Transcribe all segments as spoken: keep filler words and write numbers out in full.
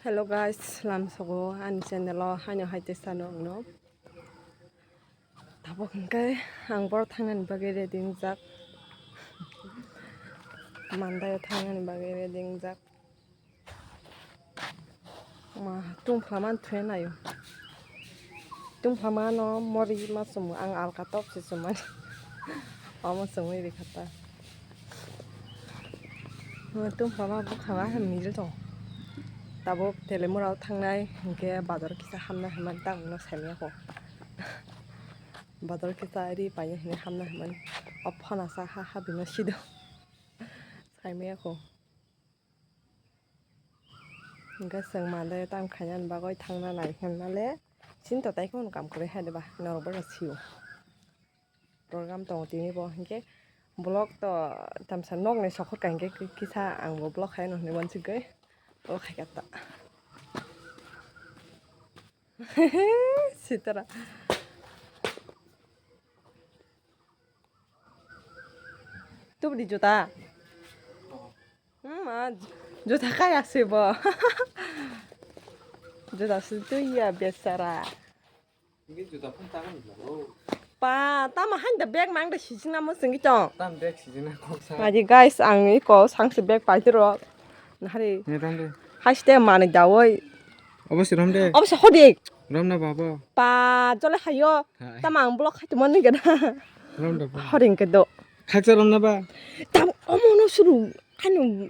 Hello guys, lamsogo ani channel o haino hai tei sano wngno. Tabuk hwnkhe ang boro thangnani bagwi ready wngjak. Mandai o thangnani bagwi ready wngjak. Ma, tungphla man thuya naio. Tungphla mano mori ma chumo, ang alka top se chumani. Omo chumui rikha ta. Ma, tungphla ma bwkha ma hai mijil tongo. Tabuk Telemura o thangnai hinkhe bazar kisa hamna hinmani tamo no saimanya kho. Bazar kisa ri paina hinwi hamna hinmani. O phona sa ha ha bino sido. Saimanya kho. Hingke chwng mandai tamo khainani bagwi thangna nai hwnmale, chini totai kheno kam kwrwi hai diba, norok bai sio. Program tongo tini bo, hingke vlog to tamsa nokni sokhor ka hingke kisa ang bo vlog khai no hinwi uansugwi vlog khai kha ta. Sitara. Tubudi juta. Hmm, ma, juta kaya se bo. Juta se tu ya besara. Ini juta pun tangan bro. Pa, tama han da bag mang da sijina mo singi chong. Tam bag sijina kok sa. Aji guys, ang iko sangsi bag pai tiro. Nahari. Ni tam de. Haste mani dawoi. Obo si rom de. Obo si hodik. Rom na babo. Pa, jole hayo. Hai. Tama ang block khai tuma ni gada. Rom da babo. Horing ke do. Khaksa rom na ba. Tam omo no suru. Ano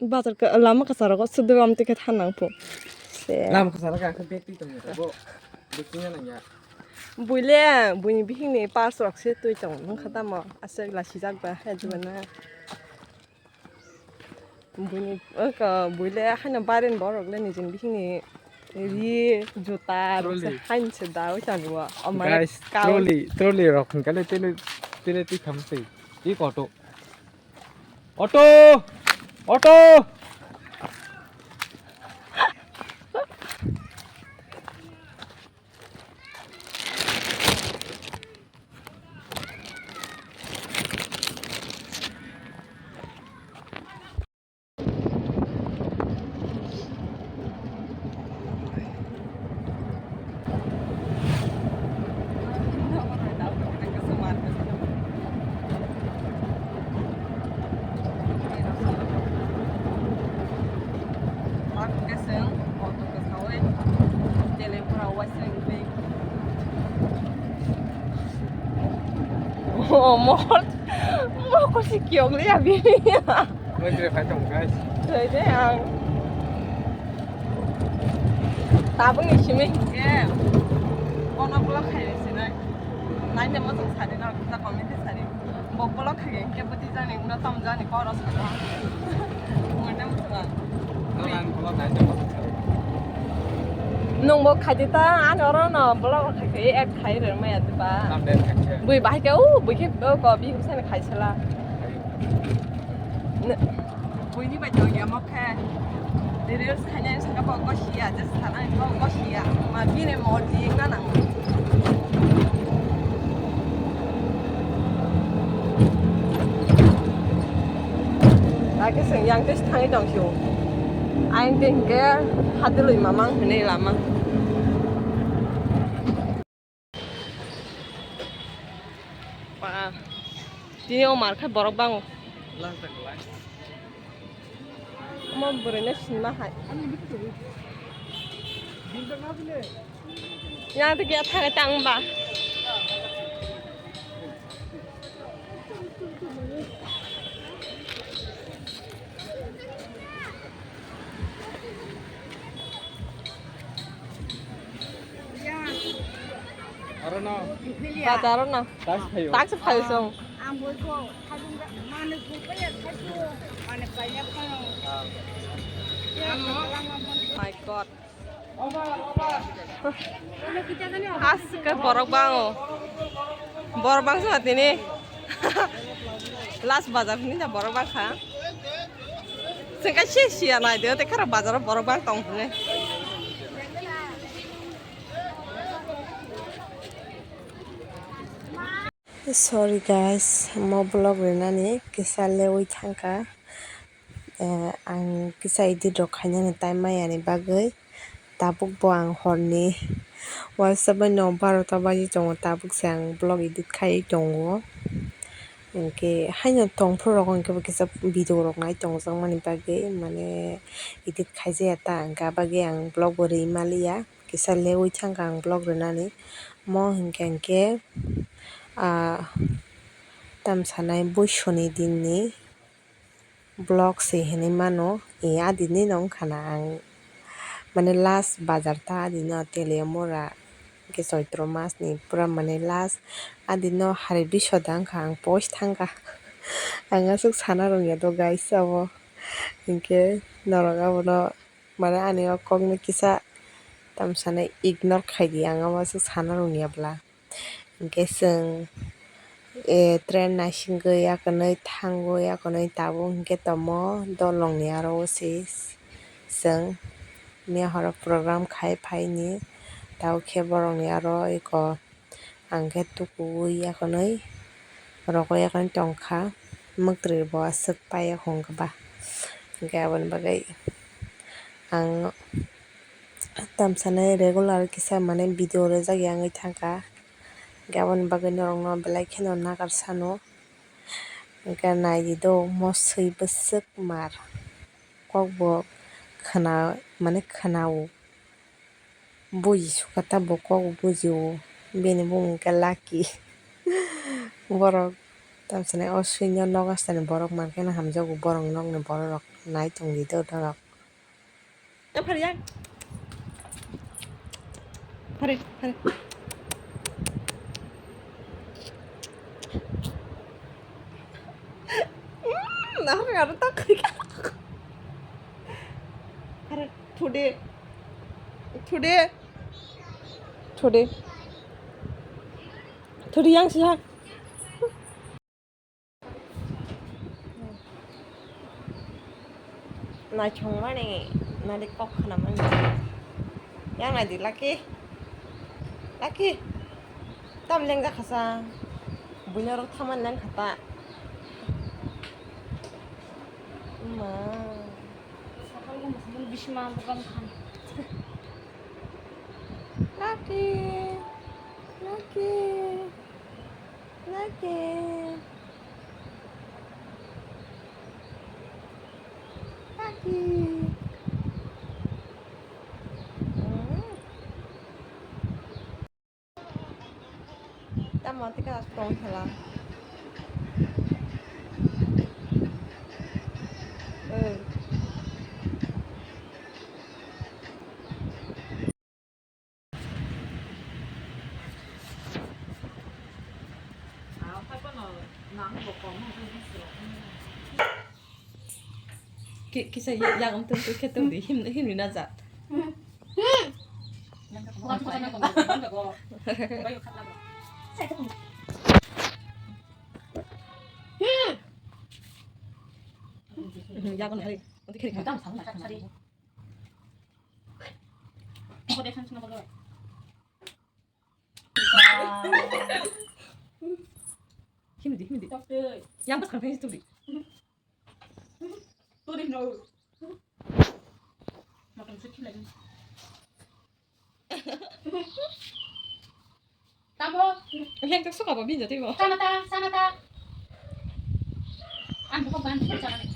bazar ka lama kasaro ko sudu am tike thanang po. Se. Lama kasaro ka khe bag twi tong ya bo. Bag twi nang ya. Buile buini bihing ni purse rok se twi tong nang kha tamo aswk la sijak ba hai jibana. Buini ka buile haino barin borok le nijin bihing ni ri juta rok se Trolley. Hain se da oi tani wa. Amare Guys, ka trolley, trolley rok hingkale tele tele twi kham sei. I koto. Auto! Auto! Oh, mohor, mohor si kiyok le abi. Wai dire phai tong, guys. Thoi de ang. Tabuk ni simi hingke. Kono block khai sinai. Nai ne mo sari na kita comment sari. Bo block khai ke buti jani no tam jani koro sari. Mo ne mo sari. Nung bo khai ta ani oro no block khai ke add khai re ma ya ba. Tam de khai. Bui bahai ke u bui ke ko bi sai khai sala. Buini bai tong ya mo khe. Reels khainai saka bo gosia, je sanai bo gosia. Ma bini morji na nang. Ake seng yang tes thangwi tong sio. Aing te hingke hadiloi mamang hinui lama. Ba, tini o mar khe borok bango. Omo bwrwi no sinma hai. Yang twi kiya thangai tang ba. Aro no. Bazar no. Tax phaio. Tax phaio song. Ang boi ko khajung mane ko ya khaju mane kaya phano. My God. Aske borok bango. Borok bangsa tini. Last bazar ni da borok bangkha. Sengka si siya nai de te khara bazar borok bang tong ne. Sorry guys, mo vlog rinani kisa lewi thangkha. Eh, ang kisa edit rok khainani time maya ni bagwi tabuk bo ang horni uaisa bai no barota baji tongo, tabuk se ang vlog edit khai tongo. Hinkhe haino tongphuru rok hinkhe bo kisa video rok nai tongjakmani bagwi mane edit khaijaya ta, hinkhe abagwi ang vlog bo rwi maliya. Kisa lewi thangkha ang vlog rwnani. Mo hinkhe hinkhe, ah, tamsanai buisoni dinni vlog se hinwi mano. E, adini no wngkha na ang, mane, last bazar ta adino Teliamura hinkhe Choitro masni pura, mane, last adino hari bisoda wngkha, ang post thangkha. Ang aswk sana rwngya do guys abo, hinkhe norok abono, mane, ani o kokno kisa tamsani ignore khaidi, ang abo aswk sana rwngya bwla. Hinkhe chwng, eh, train naisingwi yakonwi thangwi yakonwi tabuk hinkhe tomo dolongni aro o se chwng miya horo program khai phaini, tabuk khe borokni aro eko ang khe tukuwi yakonwi rokwi yakonwi tongkha, mwktwrwi bo aswk paiya hwnkhe ba. Hinkhe aboni bagwi ang tamsanai regular kisa mane video rwjak ya wngwi thangkha. Hinkhe aboni bagwi norokno belai kheno nagar sano. Hinkhe naidi do, moswi bwswk mar. Kokbo khwna, mane khwnao. Buji sukha ta bo kok bujio. Bini bumung khe Lucky. Borok tamsani o swino nok astani borok mankhe no hamjago, borok nokni borok rok nai tongdi do norok. Phari yang. Phari, phari. Nahar aro tak kari ka. Phari, today. Today. Today. Today yang sih. Naithokmani, nadi kok khnamani. Yang naidi Lucky. Lucky. Tam lengjak khasa. Buino rok thaman nang khata. Ma. Bisma bukan khan. Lucky. Lucky. Lucky. Lucky. Tamo tika tong khala. Eh. Ki-, kisa ya-, yagam tung tung khe tung di, him, himni na ja. Yagam hari, nanti kiri. Himdi, himdi. Yang pas kang tengsi tuli. Tuli no. Makan sikit lagi. Tamo. Yang tak suka apa binja timo. Sana ta, sana ta. An buka ban buka sana ni.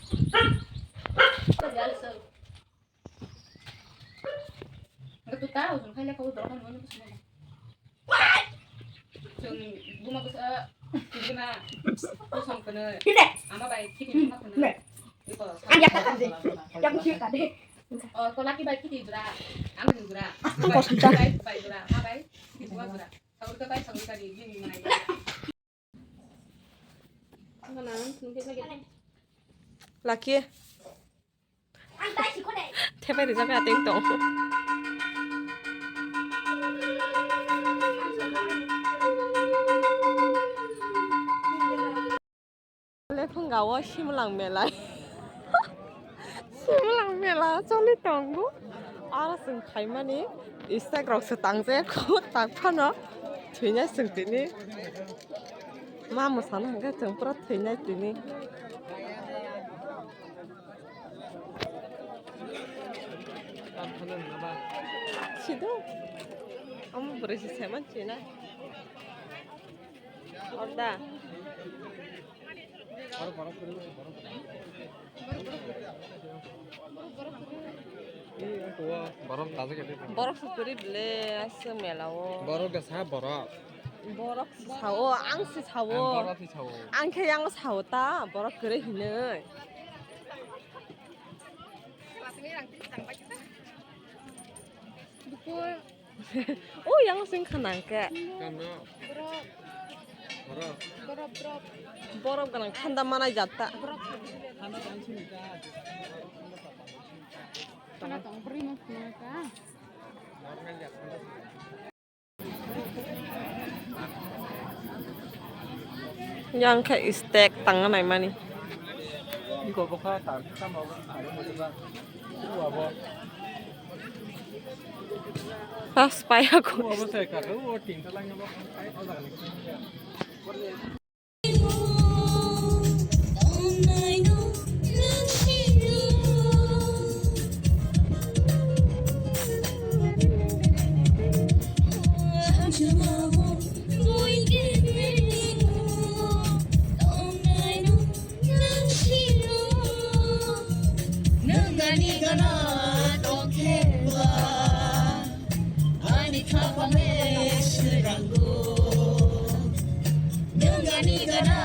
Biasa. Betul tahu, sung kaya kau dorong kan, sung buma bwsa tijima, kosong kene, ama bai kiti ma kene. Iko, ang ya kata de, yang sih kade. Oh, ko Lucky bai kiti jura, ang jura. Bai, bai jura, ma bai kiti dua jura. Saur ka bai, saur ka di, ini mana ya? Lucky. Thepai rijak ateng tong. Lephunga o Simlang mela. Simlang mela choli tongo. Aro chwng khaimani stake rok se tangjago tak phano thwinai chwng tini. Ma mwsana hwnkhe chwng pura thwinai tini. Sido. Omo bwrwi se saiman china. Orda. Borok taja kete. Borok se kwrwi bwle aswk mela o. Borok da sa borok. Borok se sao, ang se sao. Ang borok se sao. Ang khe yang sao ta, borok kwrwi hinwi. Bukul. O yang sing khanang ke. Kano? Borok. Borok. Borok, borok. Borok ganang thanda manai jatta. Borok. Thanda tong sini ta. Thanda tong bri mo sini ta. Normal ya, thanda sini. Yang khe stek tangna naimani. Pas paya ko. Nungani gana tongkheba. Ani khapang e swirango. Nungani gana